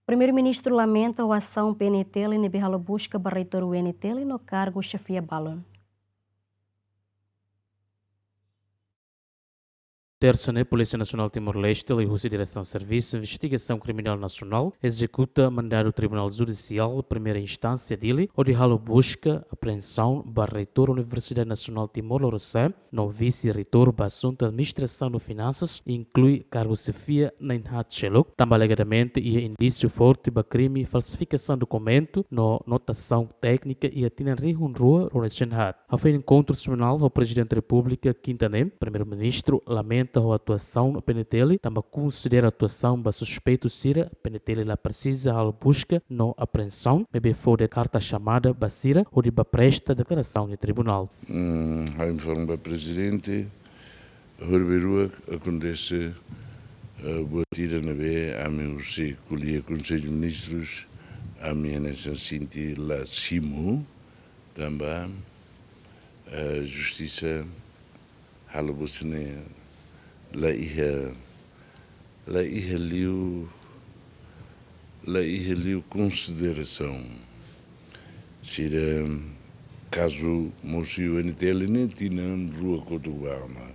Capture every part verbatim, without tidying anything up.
Primeiru-Ministru lamenta ho asaun P N T L ne'ebé halo buska ba reitór U N T L no kargu xefia balun. Tersa ne'e, Polísia Nasionál Timor-Leste, liuhusi Diresaun Servisu Investigasaun Kriminál Nasionál, ezekuta mandadu Tribunál Judisiál Primeira Instánsia Dili, hodi halo buska, apreensaun ba reitór Universidade Nasionál Timor Lorosa'e, no vise-reitór ba asuntu administrasaun no finansas, inklui kargu xefia na'in-haat seluk, tanba alegadamente iha indísiu forte ba krime falsifikasaun dokumentu no notasaun téknika iha tinan rihun rua ruanulu-resin-haat. Hafoin enkontru semanál ho Prezidente Repúblika kinta ne'e, Primeiru-Ministru lamenta ho atuasaun P N T L, tanba konsidera atuasaun ba suspeitu sira, P N T L la presiza halo buska no apreensaun, maibé fó de'it karta xamada ba sira, hodi bá presta deklarasaun iha tribunál. Hmm, ha'u informa ba Prezidente, horibainrua akontese, eh, buat ida ne'ebé ami husi ko'alia Konsellu Ministrus, ami hanesan sente la simu, tanba, eh, justisa halo buat sira-ne'e la iha, la iha liu, la iha liu konsiderasaun. Sira kazu mosu U N T L ne'e tinan rua kotuk ba ona.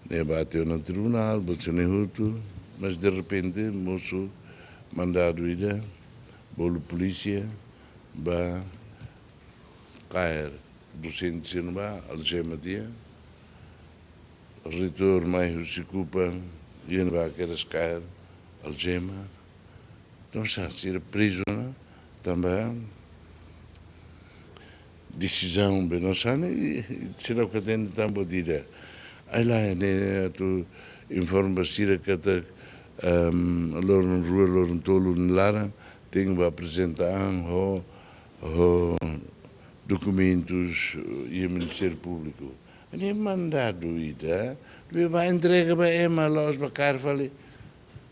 Ne'e bá to'o ona tribunál, buat sira-ne'e hotu, mas derrepente mosu mandadu ida, bolu polísia, bá kaer duzentus sira ne'ebá, aljema tiha, reitór mai husi kupa, iha ne'ebá kedas kaer, aljema. Entaun, sá, sira prezu ona, tanba desizaun be no sá ne'e, i, i sira ka hatene tan buat ida. Ai la, ne'e atu informa sira katak, ehm, loron rua, loron tolu nia laran, tenke bá aprezenta an ho, ho dokumentus, eh, iha Ministériu Públiku. Ne'e mandadu ida, ne'ebé bá entrega ba ema, la'ós bá kaer fali,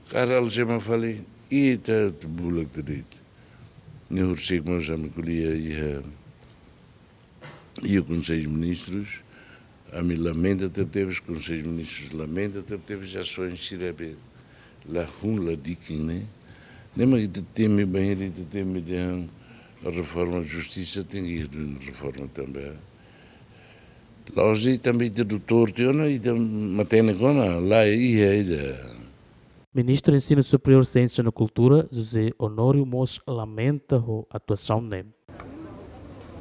kaer aljema fali, ita atu bulak de'it. Ne'e horisehik mós ami ko'alia iha, iha Konsellu Ministrus, ami lamenta tebetebes, Konsellu Ministrus lamenta tebetebes, asaun sira be la hun la dikin ne'e. Ne'e mak ita temi, bainhira ita temi dehan reforma justisa, tenke iha duni reforma tanba. La'ós de'it tanba ita doutór tiha ona, ita matenek ona, la iha ida. Ministru Ensinu Superiór, Siénsia no Kultura, José Honório, mós lamenta ho atuasaun ne'e.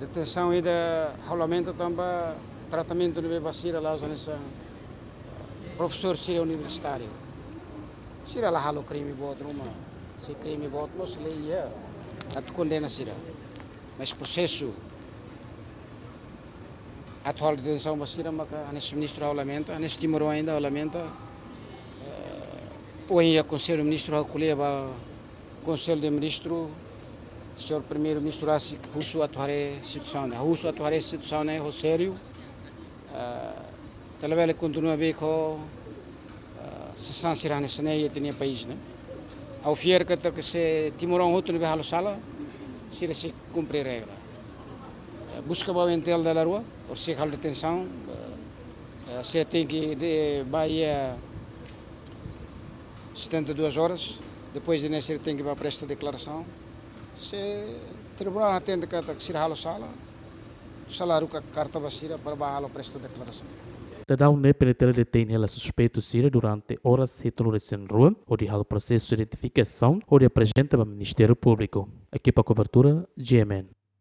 Detensaun ida ha'u lamenta tanba tratamentu ne'ebé ba sira la'ós hanesan profesór sira universitáriu. Sira la halo krime boot ruma, se krime boot mós lei iha atu kondena sira. Mas prosesu atu halo detensaun ba sira maka hanesan ministru ha'u lamenta, hanesan timoroan ida ha'u lamenta. Eh, ohin iha Konsellu Ministru ha'u ko'alia ba Konsellu de Ministru, señór Primeiru-Ministru rasik husu atu haree situasaun ne'e, husu atu haree situasaun ne'e ho sériu. Eh, ita labele kontinua beik ho, eh, sasán sira hanesan ne'e iha ita-nia país ne'e. Ha'u fiar katak se timoroan hotu ne'ebé halo sala, sira sei kumpre regra. Eh, buska ba U N T L dala rua, horisehik halo detensaun, eh, eh, sira tenke de, bá iha setenta e duas horas, depois de ne'e sira tenke bá presta deklarasaun. Se tribunál hatene katak sira halo sala, sala haruka karta ba sira para bá halo presta deklarasaun. Daudaun ne'e P N T L detein hela suspeitu sira durante oras hitunulu-resin-rua, hodi halo prosesu identifikasaun, hodi aprezenta ba Ministériu Públiku. Ekipa kobertura, G M N.